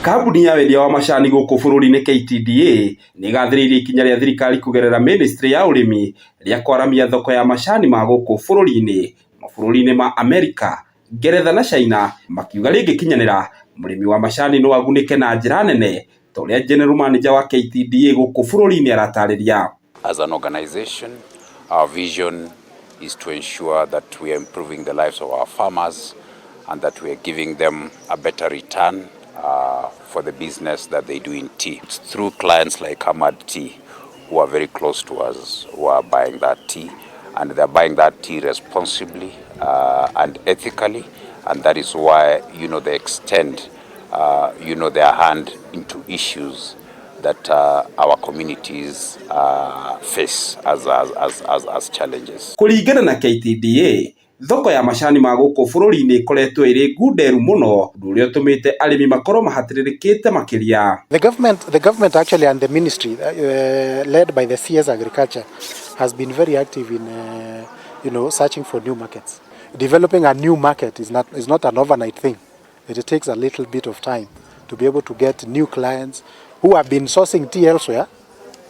Kambuni ya wendia wa macani gũkũ bũrũri-inĩ KTDA nĩ ĩgathĩrĩirie ikinya rĩa thirikari kũgerera ministry ya ũrĩmi rĩa kwaramia thoko ya macani ma gũkũ bũrũri-inĩ mabũrũri-inĩ ma Amerika, Ngeretha na China makiuga rĩngĩkinyanĩra mũrĩmi wa macani no agunĩke na njĩra nene ta ũrĩa General Manager wa KTDA gũkũ bũrũri-inĩ aratarĩria. As an organization, our vision is to ensure that we are improving the lives of our farmers and that we are giving them a better return for the business that they do in tea. It's through clients like Ahmad Tea, who are very close to us, who are buying that tea, and they're buying that tea responsibly and ethically, and that is why they extend their hand into issues that our communities face as challenges. Kũringana na KTDA, thoko ya macani ma gũkũ bũrũri-inĩ ĩkoretwo ĩrĩ ngunderu mũno, ũndũ ũrĩa ũtũmĩte arĩmi makorwo mahatĩrĩrĩkĩte makĩria. The government actually and the ministry led by the CS Agriculture has been very active in searching for new markets. Developing a new market is not an overnight thing. It takes a little bit of time to be able to get new clients who have been sourcing tea elsewhere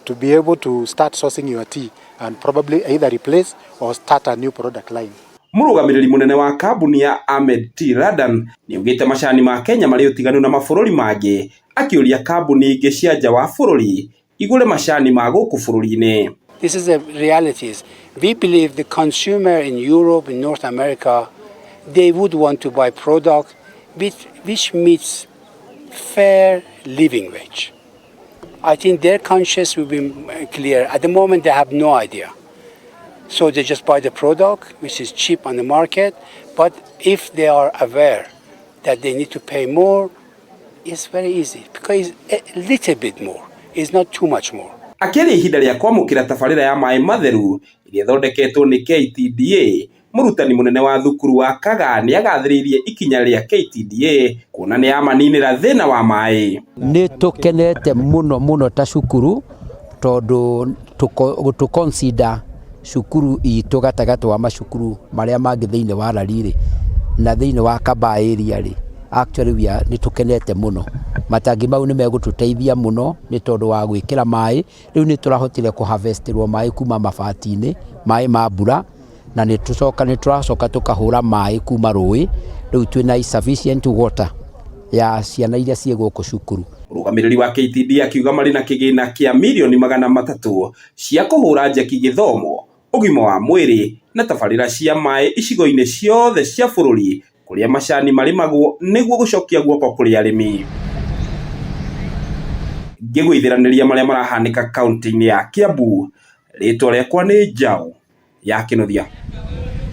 to be able to start sourcing your tea and probably either replace or start a new product line. Mũrũgamĩrĩri mũnene wa kambuni ya Ahmed Tea London nĩaugĩte macani ma Kenya marĩ ũtiganu na mabũrũri mangĩ, akĩũria kambuni ingĩ cia nja wa bũrũri igũre macani ma gũkũ bũrũri-inĩ. This is the realities. We believe the consumer in Europe, in North America, they would want to buy product which meets fair living wage. I think their conscience will be clear. At the moment, they have no idea. So they just buy the product, which is cheap on the market. But if they are aware that they need to pay more, it's very easy because it's a little bit more. It's not too much more. Akĩaria ihinda rĩa kwamũkĩra tabarĩra ya maĩ matheru ĩrĩa ĩthondeketwo nĩ KTDA, mũrutani mũnene wa thukuru wa Kagaa nĩagathĩrĩirie ikinya rĩa KTDA kuona nĩ yamaninĩra thĩna wa maĩ. Nĩ tũkenete mũno mũno ta cukuru tondũ tũ consider cukuru itũ gatagatĩ wa macukuru marĩa mangĩ thĩinĩ wa Lari na thĩinĩ wa Kabaa area rĩ, actually we are, nĩ tũkenete mũno. Matangi mau nĩ megũtũteithia mũno nĩ tondũ wa gwĩkĩra maĩ. Rĩu nĩ tũrahotire kũ harvest-ĩrwo maĩ kuma mabati-inĩ, maĩ ma mbura, na nĩ tũcoka nĩ tũracoka tũkahũra maĩ kuma rũĩ. Rĩu twĩna sufficient water ya ciana iria ciĩ gũkũ cukuru. Mũrũgamĩrĩri wa KTDA akiuga marĩ na kĩgĩna kĩa mirioni 300 cia kũhũra njeki gĩthomo, ũgima wa mwĩrĩ na tabarĩra cia maĩ icigo-inĩ ciothe cia bũrũri kũrĩa macani marĩmagwo nĩguo gũcokia guoko kũrĩ arĩmi. Ngĩgũithĩranĩria marĩa marahanĩka kaunti-inĩ ya Kiambu, rĩtwa rĩakwa nĩ Njaũ ya Kĩnuthia.